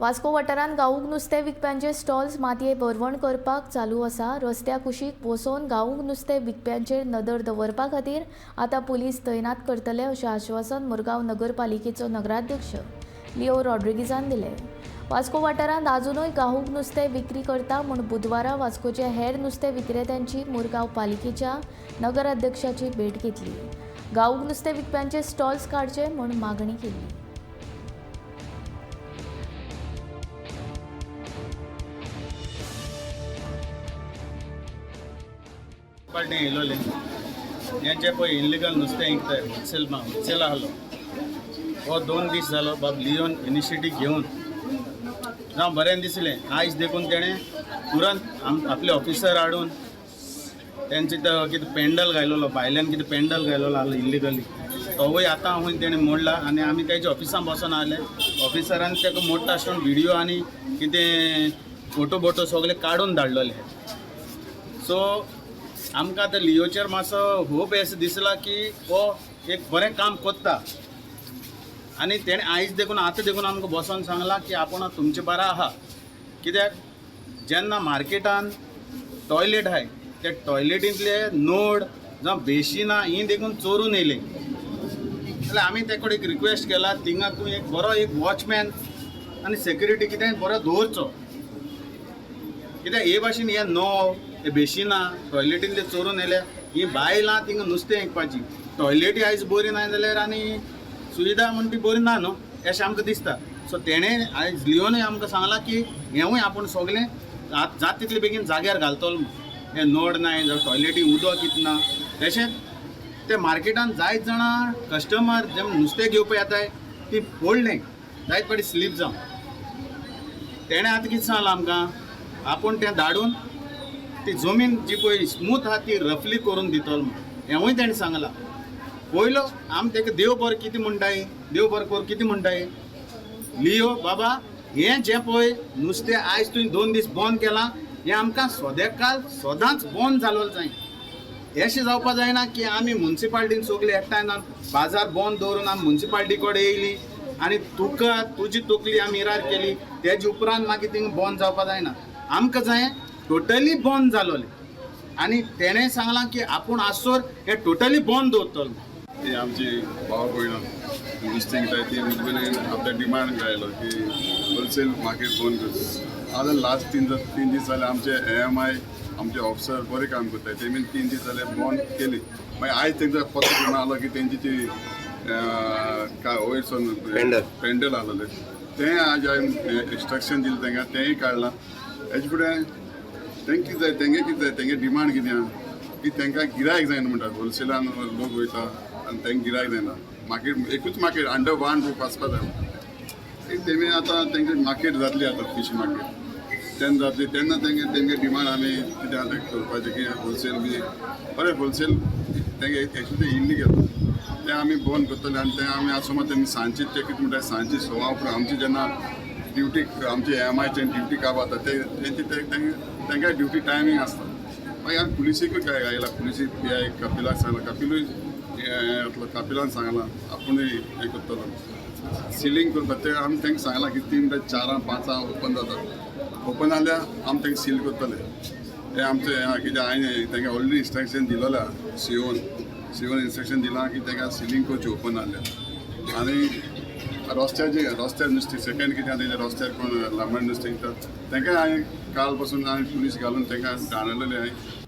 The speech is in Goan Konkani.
वास्को वाठारांत गावूक नुस्तें विकप्यांचे स्टॉल्स मातये भरवण करपाक चालू आसा. रस्त्या कुशीक बसोवन गावूक नुस्तें विकप्यांचेर नदर दवरपा खातीर आतां पुलीस तैनात करतले अशें आश्वासन मुरगांव नगरपालिकेचो नगराध्यक्ष लिओ रॉड्रिगीजान दिलें. वास्को वाठारांत आजुनूय गाहूक नुस्तें विक्री करता म्हूण बुधवारा वास्कोचे हेर नुस्तें विक्रेत्यांची मुरगांव पालिकेच्या नगराध्यक्षाची भेट घेतली. गावूक नुस्तें विकप्यांचे स्टॉल्स काडचे म्हूण मागणी केली. पार्टी येयलोले हें जें पळय इनलिगल नुस्तें विकताय होलसेल होलसेल आहलो हो 2 दीस जालो बाब लियोन इनिशिएटीव घेवन जावं बरें दिसलें. आयज देखून तेणें तुरंत आपले ऑफिसर हाडून तेंचे तो कितें पेंडल घायलोलो भायल्यान कितें पेंडल घायलोलो आहलो इल्लिगली तोवूय आतां हूंय तेणें मोडला आनी आमी तेजे ऑफिसान बसोन आहले. ऑफिसरान तेका मोडटा आसतना विडियो आनी कितें फोटो बोटो सगळे काडून धाडलेले. सो आमकां आतां लियोचेर मातसो होप अशें दिसला की हो एक बरें काम कोत्ता आनी तेणें आयज देखून आतां देखून आमकां बसोन सांगलां की आपूण तुमचे बारा आहा. कित्याक जेन्ना मार्केटान टॉयलेट आहाय ते टॉयलेटींतले नोड जावं बेशिनां हीं देखून चोरून येयलीं जाल्यार आमी ते कडेन एक रिक्वेस्ट केला थिंगा तूं एक बरो एक वॉचमॅन आनी सेक्युरिटी कितें बरो दवरचो. कित्याक हे भाशेन हे नोव हे बेशिनां टॉयलेटींतले चोरून येयल्या ही बायलां थिंगा नुस्तें विकपाची टॉयलेटी आयज बरी ना जाल्यार आनी सुविधा म्हण ती बरी ना न्हू अशें आमकां दिसता. सो तेणें आयज लियोनूय आमकां सांगलां की हेंवूय आपूण सगळें जात तितले बेगीन जाग्यार घालतलो म्हूण. हें नळ नाय जावं टॉयलेटी उदक कितें ना. तशेंच ते मार्केटान जायत जाणां कस्टमर जे नुस्तें घेवपा येताय ती पडलें जायत फाटी स्लीप जावन तेणें आतां कितें सांगलां आमकां आपूण तें धाडून ती जमीन जी पळय स्मूथ आहा ती रफली करून दितलो म्हूण हेंवूय तेणें सांगलां. पयलो आमी तेका देव बरो कितें म्हणटाय देव बरो कर कितें म्हणटाय लियो बाबा हें जें पळय नुस्तें आयज तुवें 2 दीस बंद केलां हें आमकां सदेकाल सदांच बंद जालो जाय. अशें जावपा जायना की आमी मुन्सिपाल्टीन सगळी एकठांय जावन बाजार बंद दवरून आमी मुन्सिपाल्टी कडेन येयली आनी तुका तुजी तकली आमी इरार केली तेजे उपरांत मागीर थिंगा बंद जावपा जायना. आमकां जाय टोटली बंद जालोलें आनी तेणें सांगलां की आपूण आसोर हें टोटली बंद दवरतलो. ती आमची भाव भयणां नुस्तें विकताय ती मुजबेन आपल्या डिमांड घायलो की होलसेल मार्केट बंद करचें. आतां लास्ट 3 दीस जाले आमचे AMI आमचे ऑफिसर बरें काम करताय तेमी 3 दीस जाले बंद केली. मागीर आयज तेंचो पत्र घेवन आलो की तेंची ती काय वयर सून पेंडल आसलेलें तें आज हांवें इन्स्ट्रक्शन दिलें तांकां तेंय काडलां. हेजे फुडें तेंकां कितें जाय तेंगे कितें जाय तेंगे डिमांड कितें आहा की तांकां गिरायक जायना म्हणटा होलसेलान लोक वयता आनी तांकां गिरायक जायना. मार्केट एकूच मार्केट अंडर 1 रूफ आसपा जाय. तेमी आतां तेंगे मार्केट जातली आतां फिश मार्केट तेन्ना जातली तेन्ना तेंगे तेंगे डिमांड आमी कितें आतां करपाचें की होलसेल बी बरें होलसेल तेंगे एक्चुली तें इल्लीगल तें आमी बंद करतले. आनी तें आमी आतां समज तेमी सांजची ते कितें म्हणटा सांजची 6 उपरांत आमची जेन्ना ड्युटी आमची AMIचे ड्युटी काब जाता ते तेंची तेंकां ड्युटी टायमींग आसता. मागीर आमी पुलिसीकूय काय आयला पुलिसीक पी I कपिलाक सांगलां कपिलूय येतलो कपिलान सांगलां आपुणूय हें करतलो सिलींग करपाक. तें आमी तांकां सांगलां की 3 ते 4 5 ओपन जाता ओपन जाल्यार आमी तांकां सील करतले. तें आमचें हें कित्याक हांवें तांकां ऑलरेडी इन्स्ट्रक्शन दिलोलें आहा सीओन इन्स्ट्रक्शन दिलां की तांकां सिलींग करचें ओपन जाल्यार. आनी रस्त्याचेर रस्त्यार नुस्तें सेकेंड कितें आहा तेजें रस्त्यार कोण लांबण नुस्तें विकतात तांकां हांवें काल पासून हांवें पुलीस घालून तांकां दाणलेलें हांवें.